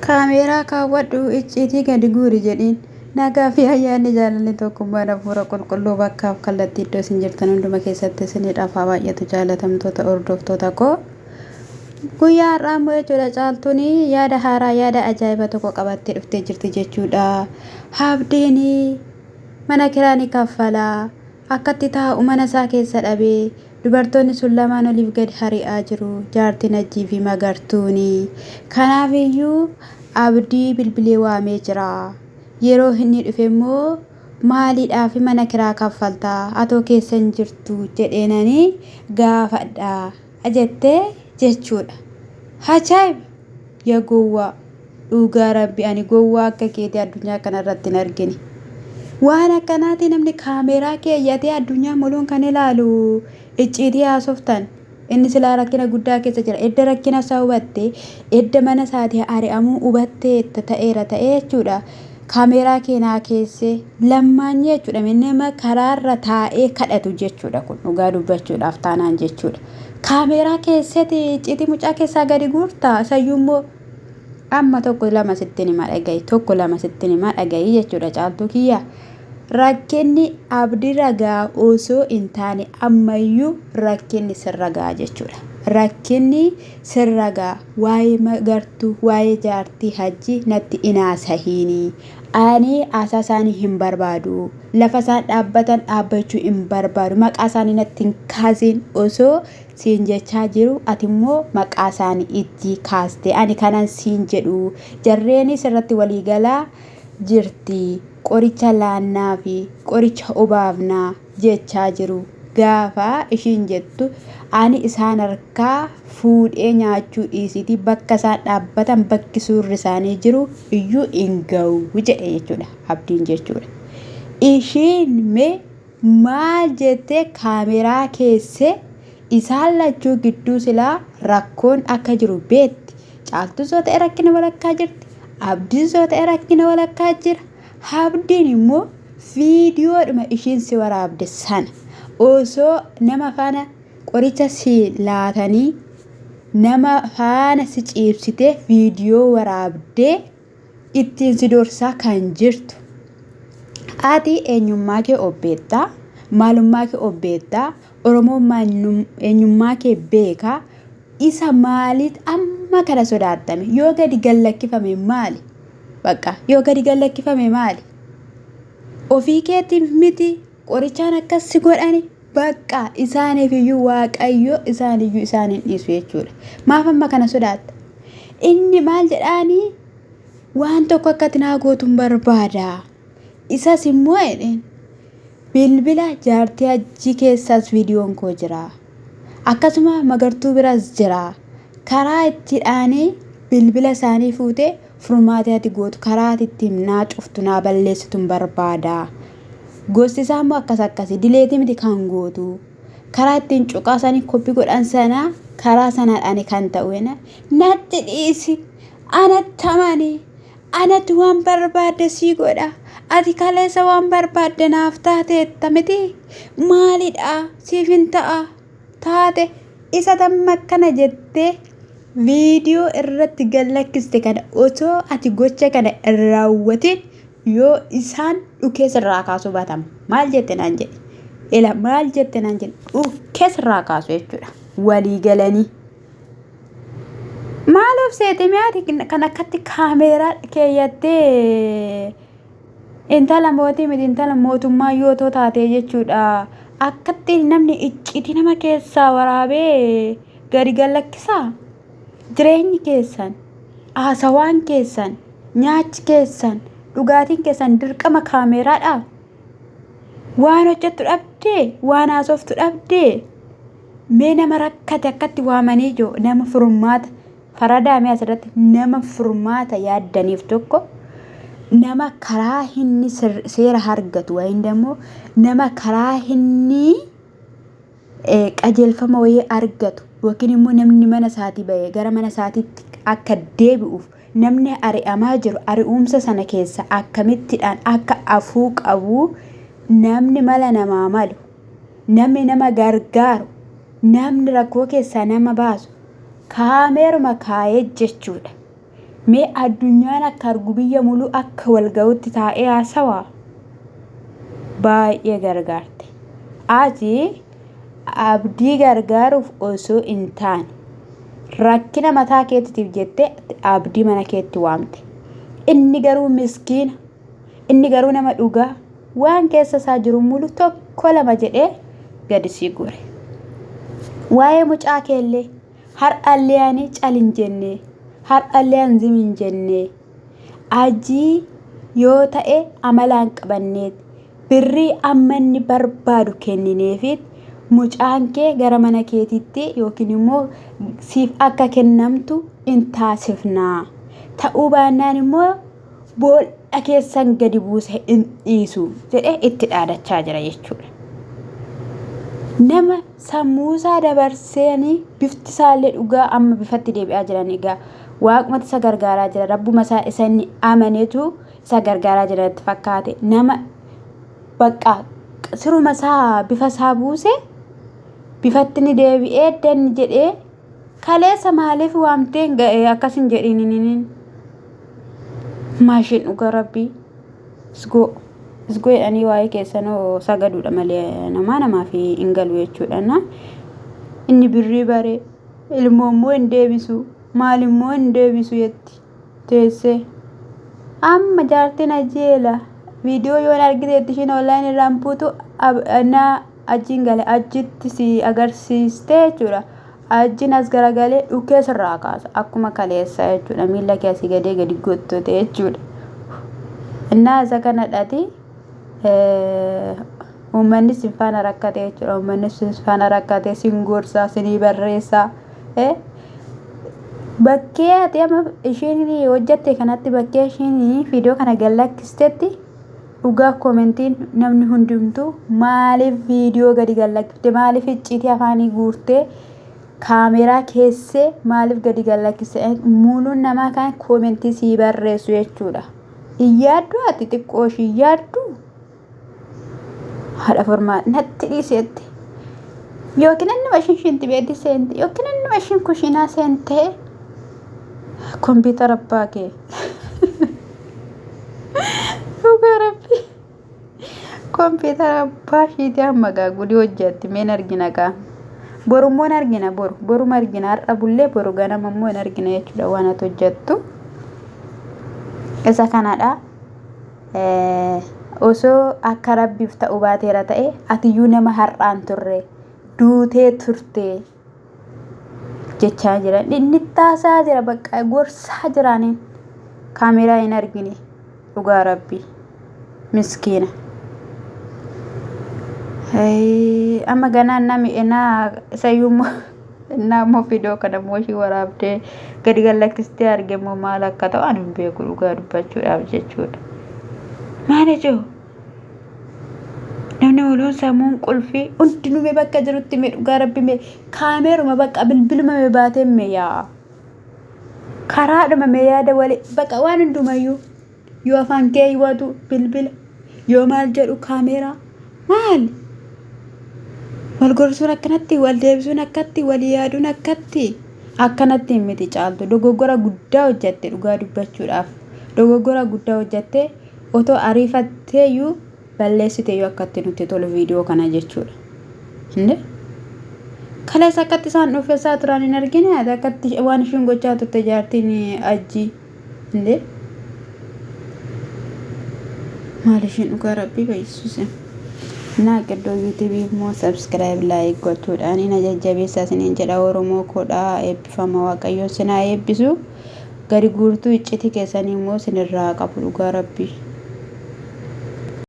Kaameeraa kaawwadhu icciitii gadi guuri jedhiin. Nagaa fi ayyaanni jaalalli tokkummaan hafuura qulqulluu bakkaaf kallattii iddoo isin jirtan hunduma keessatti isiniidhaaf haa baay'atu jaalatamtoota hordoftoota koo. Guyyaa har'aa immoo jechuudha caaltuun yaada haaraa yaada ajaa'iba tokko qabattee dhuftee jirti jechuudha. Abdiin mana kiraa ni kaffala. Akkatti taa'u mana isaa keessa dhabee dubartoonni sun lamaan oliif gad hari'aa jiru jaartiin Hajjii fi Magartuuni. Kanaaf iyyuu Abdii bilbilee waamee jira. Yeroo inni dhufe immoo maaliidhaaf mana kiraa kaffalta atoo keessa hin jirtu jedheenani gaafadha jettee jechuudha. Ajaa'iba! Ya gowwaa! Dhugaa rabbi ani gowwaa akka keetii addunyaa kana irratti hin argine. Waan akkanaatii namni kaameeraa keeyyatee addunyaa muluun kan ilaalu icciitii haasoftan. Inni silaa rakkina guddaa keessa jira. Edda rakkina isaa hubatte, edda mana isaatii ari'amuu hubattee ta'eera ta'ee jechuudha. Kaameeraa kee naa keessee lammaanyee jechuudha. Nama karaarra taa'ee kadhatu jechuudha kun dhugaa dubbachuudhaaf taanaan jechuudha. Kaameeraa keessatti icciitii mucaa keessaa gadi guurta isayyuu immoo amma tokko lama sittin himaa dhaga'i tokko lama sittin himaa dhaga'i jechuudha caaltuu kiyya. Rakkinni abdi ragaa osoo hin taane ammayyuu rakkinni sirra ga'a jechuudha. Rakkinni sirra ga'a waa'ee magartuu waa'ee jaartii hajji natti hin haasahiini. Ani haasaa isaanii hin barbaadu. Lafa isaan dhaabbatan dhaabbachuu hin barbaadu. Maqaa isaanii natti hin kaasiin osoo siin jechaa jiru ati immoo maqaa isaanii itti kaaste. Ani kanan siin jedhu jarreenis irratti walii galaa jirti. Qoricha laannaa fi qoricha obaafnaa jechaa jiru. Gaafa ishiin jettu ani isaan harkaa fuudhee nyaachuu dhiisiitii bakka isaan dhaabbatan bakki suurri isaanii jiru iyyuu hin ga'u jedhe jechuudha abdiin jechuudha. Ishiin mee maal jettee kaameraa keessee isaan lachuu gidduu silaa rakkoon akka jiru beetti. Caaltuus yoo ta'e rakkina walakkaa jirti. Abdiis yoo ta'e rakkina walakkaa jira. Abdiin immoo viidiyoodhuma ishiin si waraabde sana osoo nama faana qoricha si laatanii nama faana si ciibsitee viidiyoo waraabdee ittiin si dorsaa kan jirtu. Ati eenyummaa kee obbeettaa, maalummaa kee obbeettaa, Oromoon eenyummaa kee beeka. Isa maaliit amma kana sodaattame? Yoo gadi gallakkifame maali? Bakka yoo gadi gallakkifame maali? Ofii keetiif miti qorichaan akkas si godhani bakka isaaniif iyyuu waaqayyo isaan iyyuu isaan hin dhiisu jechuudha. Maaf amma kana sodaatta? Inni maal jedhaanii waan tokko akka ati naa gootu hin barbaada. Isas immoo jedheen bilbila jaartii hajjii keessaas viidiyoon koo jira. Akkasuma magartuu biras jira. Karaa itti dhaanii bilbila isaanii fuutee furmaatee ati gootu karaa ati ittiin naa cuftu naa balleessitu hin barbaada. Gosti isaa immoo akkas akkasi dileetii miti kan gootu. Karaa ittiin cuqaa isaanii koppii godhan sana karaa sanaadhaan kan ta'u natti dhiisi anatti amani Anatu waan barbaadde sii godha. Ati kaleessa waan barbaadde naaf taateetta miti. Maalidha siif hin ta'a taate isa tamma akkana jettee viidiyoo irratti gad lakkiste kana otoo ati gocha kana hin raawwatin yoo isaan dhukee sirraa kaasuu baatan maal jette naan jedhe. Ila maal jette naan jedhe dhukee sirraa kaasu jechuudha. Walii galanii. Maal of seete mee ati kan akkatti kaameeraa keeyyattee intala mootii miti intala mootummaa yoo too taatee jechuudha. Akkatti namni icciitii nama keessaa waraabee gadi gallakkisaa. Jireenyi keessan, haasawaan keessan, nyaachi keessan, dhugaatiin keessan dirqama kaameeraadhaa. Waan hojjettu dhabdee, waan haasoftu dhabdee. Mee nama rakkate akkatti waamanii jiru nama furmaata faradaa mee asirratti nama furmaata yaaddaniif tokko nama karaa inni seera argatu wayin immoo nama karaa inni qajeelfama wayii argatu yookiin immoo namni mana isaatii bahee gara mana isaatiitti akka deebi'uuf namni ari'amaa jiru ari'umsa sana keessa akkamittidhaan akka afuu qabu namni mala namaa malu Namni nama gargaaru, namni rakkoo keessaa nama baasu kaameeruma kaayee jechuudha. Mee addunyaan akka argu biyya muluu akka wal ga'utti taa'ee haasawaa baay'ee gargaarte. Ati abdii gargaaruuf osoo hin taane rakkina mataa keetiitiif jettee abdii mana keetti waamte. Inni garuu miskiina, inni garuu nama dhugaa waan keessa isaa jiru mulu tokko lama jedhee gadi sii guure. Waa'ee mucaa keellee har'allee ani cal hin jenne, har'allee ani zim hin jenne. Ajii yoo ta'e amalaan qabanneet birrii amma inni barbaadu kennineefit mucaan kee gara mana keetiitti yookiin immoo siif akka kennamtu in taasifnaa. Ta'uu baannaan immoo boolla keessan gadi buuse hin dhiisu jedhee itti dhaadachaa jira jechuudha. Nama sammuusaa dabarseeni bifti isaallee dhugaa amma bifatti deebi'aa jiran egaa waaqumatu isa gargaaraa jira rabbuma isaa isa inni amanetu isa gargaaraa jira itti fakkaate nama bakka siruma isaa bifa isaa buuse bifatti ni deebi'ee danni jedhee kaleessa maaliif waamtee akkas hin jedhiin maashin dhugaa rabbii isgoo isgoo jedhanii waa'ee keessanoo sagaduudha malee namaa namaaf hin galu jechuudha. Na inni birrii bare ilmoo immoo hin deebisu maal immoo hin deebisu jetti teessee. Amma jaartiin ajeela viidiyoo yoon argiteetti ishiin onlaayinii irraan buutu na achiin gale achitti si agarsiiste jechuudha. Achiin as garagalee dhukkee sirraa kaasa akkuma kaleessa jechuudha miila kee asii gadee gadi gottote jechuudha. Innaa isa kanadhaati uummanni sin faana rakkate jechuudha. Uummanni sin faana rakkate sin gorsaa sinii barreessaa. Bakkee ati amma isheen hojjatte kanatti bakkee isheen viidiyoo kana gad lakkistetti dhugaa koomentiin namni hundumtuu maaliif viidiyoo gadi gad lakkifte maaliif icciitii afaanii guurtee kaameraa keessee maaliif gadi gad lakkiste muluun namaa kan koomentii sii barreessu jechuudha. Hin yaaddu ati xiqqoo ishii hin yaaddu? Haadha furmaa natti dhiisetti. Yookiin innuma ishiin shinti beetii seente yookiin innuma ishiin kushiinaa seentee kompiitara abbaa kee. Dhugaa rabbi. Kompiitara abbaa ishiitii amma gaa gudii hojjetti meen argina gaa. Boru immoo hin argina boru boruma argina har'a bullee boru ganama immoo hin argina jechuudha waan ati hojjettu. Isa kanadha. Osoo akka rabbiif ta'uu baateera ta'e atiyyuu nama har'aan turre duutee turte jechaa jira. Inni taasaa jira bakka gorsaa jiraaniin kaameeraa hin argine dhugaa rabbii miskiina. Amma ganaan nami enaa isayyuu immoo innaa immoo fidoo kana immoo ishii waraabdee gadi gallakkistee arge immoo maal akka ta'u ani hin beeku dhugaa dubbachuudhaaf jechuudha. Maal ijoo? Namni muluun sammuun qulfii hundinuu mee bakka jirutti mee dhugaa rabbi mee kaameeruma bakka bilbiluma mee baatee mee yaa karaadhuma mee yaada walii bakka waan hundumayyuu yoo afaan kee hiwatu bilbila yoo maal jedhu kaameeraa maal wal gorsuun akkanatti wal deebisuun akkatti wal yaaduun akkatti akkanatti miti caaltu dogoggora guddaa hojjatte dhugaa dubbachuudhaaf dogoggora guddaa hojjatte otoo ariifatteeyyuu balleessiteeyyuu akkatti nutti tolu viidiyoo kana jechuudha. Inde kaleessa akkatti isaan dhufessaa turan hin argine akkatti waan ishiin gochaa turte jaartiin ajjii. Inde maal ishiin dhugaa rabbii bayyisuuse. Naa qiddoo yuutuubii immoo sabskiraayib laayik gochuudhaan na jajjabeessaa isiniin jedha Oromoo koodhaa eebbifama waaqayyoon sinaa eebbisu gadi guurtuu iccitii keessanii immoo sinirraa qabu dhugaa rabbii.